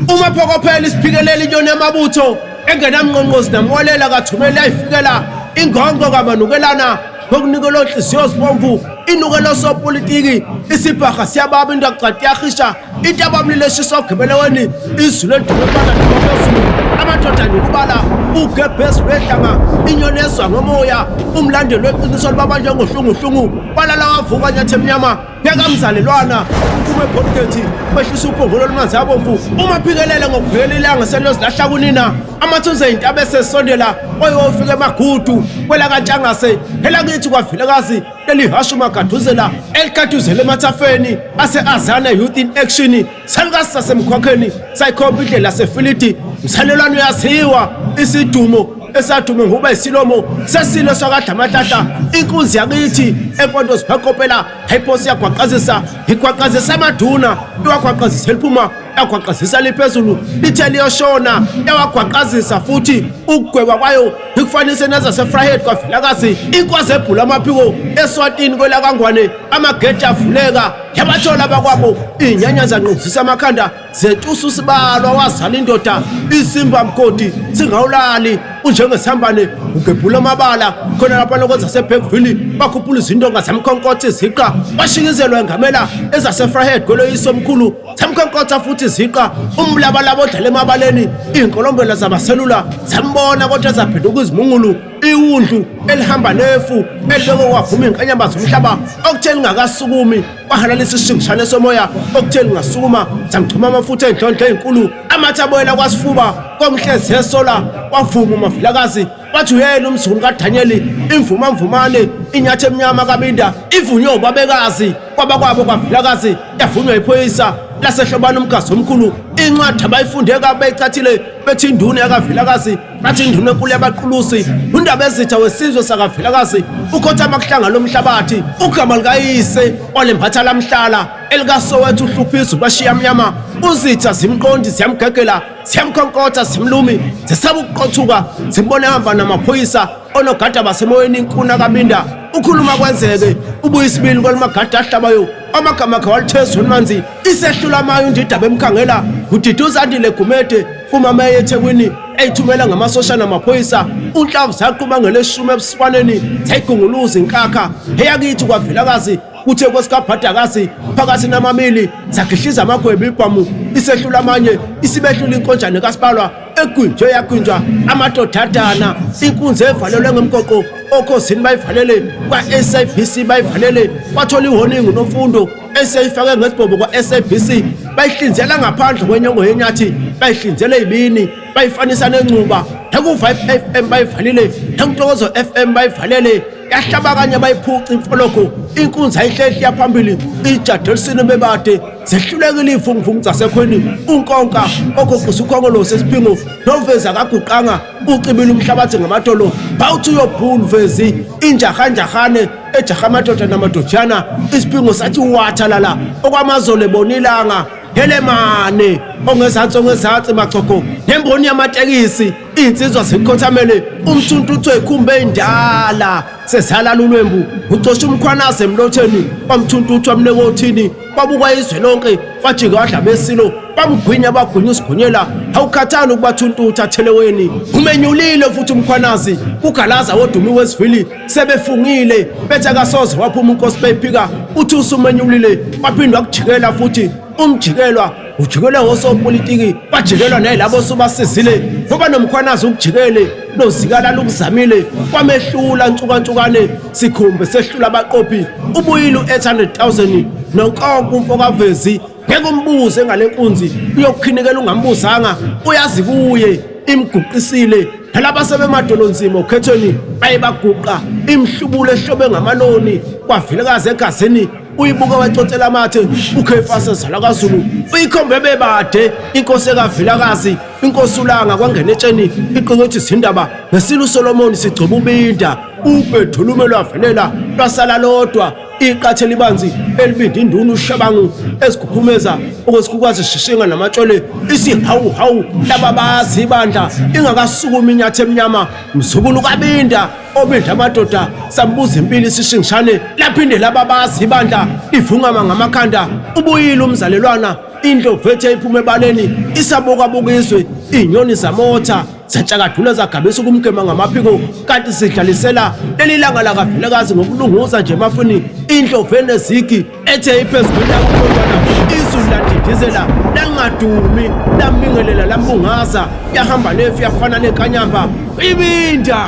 Uma phokophela isiphikelele inyoni yamabutho engenamnqonqozi namwalela kathumela yayifikela ingongo kamanukelana ngokunikelwa nhliziyo zibomvu inukelo sopolitiki isibhaha siyababa into akucati yahisha intabamlilo eshisa ogibeleweni izulu elidumebala phezulu amadoda nyukubala ugebhezi lwehlanga inyoni ezwa ngomoya umlandeli weqiniso libaba njengohlunguhlungu kwalala wavuka nyathi emnyama Yakamzalelwana uphume ebhodgethi wehlisa uphongolo olumanzi abomvu uma phikelele ngokubhekela ilanga seliyozilahla kunina amathunzi ey'ntaba esesondela oyofika emagudu kwelakantshangase elakithi kwavilakazi leli hashu magaduzela eligaduzela emathafeni ase-azana youth in action salukazi sasemkhwakheni sayikhomba indlela yasefilidi mzalelwane uyaziwa isidumo esadume ngokuba isilomo sesilo sakadlamahlahla inkunzi yakithi empondo ziphakopela hayiphosi yagwaqazisa igwaqazisa amaduna iwagwaqazisa eliphuma yagwaqazisa liphezulu lithe liyoshona yawagwaqazisa futhi ukugweba kwayo ikufanise nezasefrahead kwavilakazi inkwazi ebhula amaphiko eswatini kwelakangwane amageji avuleka yabathola abakwabo iy'nyanya zanqubuzisa amakhanda zetusa usibalwa wazala indoda isimba mgodi singawulali unjengesihambane ugebhula amabala khona lapha lokwenza sebergville bakhuphula izindonga zamkhonkotha iziqa bashikizelwa engamela ezasefrahead kweloyiso omkhulu zamkhonkotha futhi iziqa umlabalaba odlala emabaleni iy'nkolombela zabaselula zambona kodwa zaphenduka izimungulu iwundlu elihamba nefu elibekwe kwavuma iy'nkanyamba zomhlaba okuthe lingakasukumi kwahalalisa isishingishane somoya okuthe lingasukuma samchuma amafutha ey'nhlonhlo ey'nkulu amathe aboyela kwasifuba komhlezi yesola wavuma umavilakazi wathi uyena umzukulu kadanyeli imvumamvumane inyathi emnyama kabinda ivunywe ubabekazi kwabakwabo kwavilakazi yavunywa iphoyisa lasehlobana umgazi omkhulu incwadi abayifunde kabeyichathile bethi induna yakavilakazi bathi induna enkulu yabaqulusi undaba ezitha wesizwe sakavilakazi ukhothama kuhlanga lomhlabathi ugama likayise walembatha lamhlala elikasowethu uhluphiza ubashiya mnyama uzitha zimqondi ziyamgegela ziyamkhonkotha zimlumi zisaba ukuqothuka zimbone ehamba namaphoyisa onogada basemoyeni inkuna kabinda ukhuluma kwenzeke ubuye isibili kwalumagada ahlabayo amagama akhe walithezweni manzi isehlula amayo undidaba emkhangela udiduza andile gumede kumama eyethekwini eyithumela ngamasosha namaphoyisa unhlamvu zaqhuma ngeleshumi ebuswaneni zayigunguluza inkakha eyakithi kwavilakazi kuthe kwesikabhadakazi phakathi namamili zagihliza amagwebu ibhamu isehlula amanye isibehlula inkonjane kasibalwa egwinjwe yagwinjwa amadodadana inkunzi evalelwe ngemgoqo okhosini bayivalele kwa-sabc bayivalele wathola ihoningi unomfundo eseyifake ngesibhobo kwa-sabc bayihlinzela ngaphandle kwenyongo yenyathi bayihlinzela eyibini bayifanisa nencuba naku-vibe f m bayivalile nakuntokozo f m bayivalele yahlaba kanye bayiphuca imfolokho inkunzi ayihlehli yaphambili ijadelisini bebade zehlulekile iy'vunguvungu zasekhweni unkonka ogoqisa ukhongolose esiphingo novezi akaguqanga ucibile umhlabathi ngamadolo bawuthi uyobhula uvezi injahanjahane ejaha amadoda namadojana isiphingo sathi wathalala okwamazolo ebona ilanga helemane ongezansi ongezansi machogo nemboni yamatekisi iy'nsizwa zikhothamele umthuntu uthiwe ikhumbe ey'ndala sezalala ulwembu ucosha umkhwanazi emlotheni kwamthuntu uthi wamneka othini kwabukwa izwe lonke kwajika wadla besilo bamgwinya bagwinya usigonyela awukhathali ukubathuntu atheleweni umenyulile futhi umkhwanazi kugalaza wodumi wesivili sebefungile bethi akasoze waphuma unkosi beyiphika uthi usumenyulile waphinde wakujikela futhi umjikelwa ujikelwe ngosopolitiki bajikelwa nayilabo osubasizile ngoba nomkhwanazi ukujikele nozikalala ukuzamile kwamehlula ntsukantshukane sikhumbe sehlula abaqophi ubuyile u-800,000 nonkonke umfokavezi ngeke umbuze ngale nkunzi uyokukhinikela ungambuzanga uyazi kuye imguqisile nalaba sebemadolonzima okhethweni baye baguqa imhlubulo ehlobe ngamaloni kwavilakazi egazini uyibuka wacotsela amathe ukhefase zala kaZulu uyikhombe bebade inkosi ekaVilakazi inkosi ulanga kwangena etsheni iqingothi izindaba ngesilo uSolomon sigcoba ubinda ubhedulume lwavelela lwasala lodwa iqathe libanzi elibinda induna ushabangu ezikhukhumeza okwesikhukazi shishinga namatshole isihawuhawu laba bazi ibandla ingakasukumi inyathi emnyama mzukulu kabinda obidla amadoda sambuza impilo isishingishane laphinde lababazi ibandla ivungama ngamakhanda ubuyile umzalelwana Indlovu ethe iphuma ebaleni isabukabuka izwe, iy'nyoni zamotha zatshakadula zagabisa ukumgema ngamaphiko kanti sidlalisela leli langa lakaVelekazi ngokulunguza nje emafini indlovu enezigi ethe iphezu kwentaba umntwana izulu ladidizela langadumi lambingelela lambungaza yahamba nefi yafana nenkanyamba ibinda.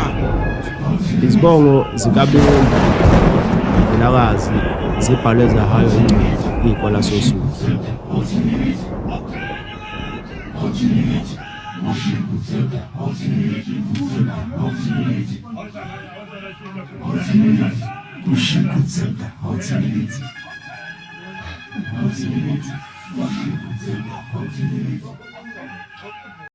Izibongo zikaBinda Vilakazi zibhalwe zahaywa ingcweti iKwaLasosuku.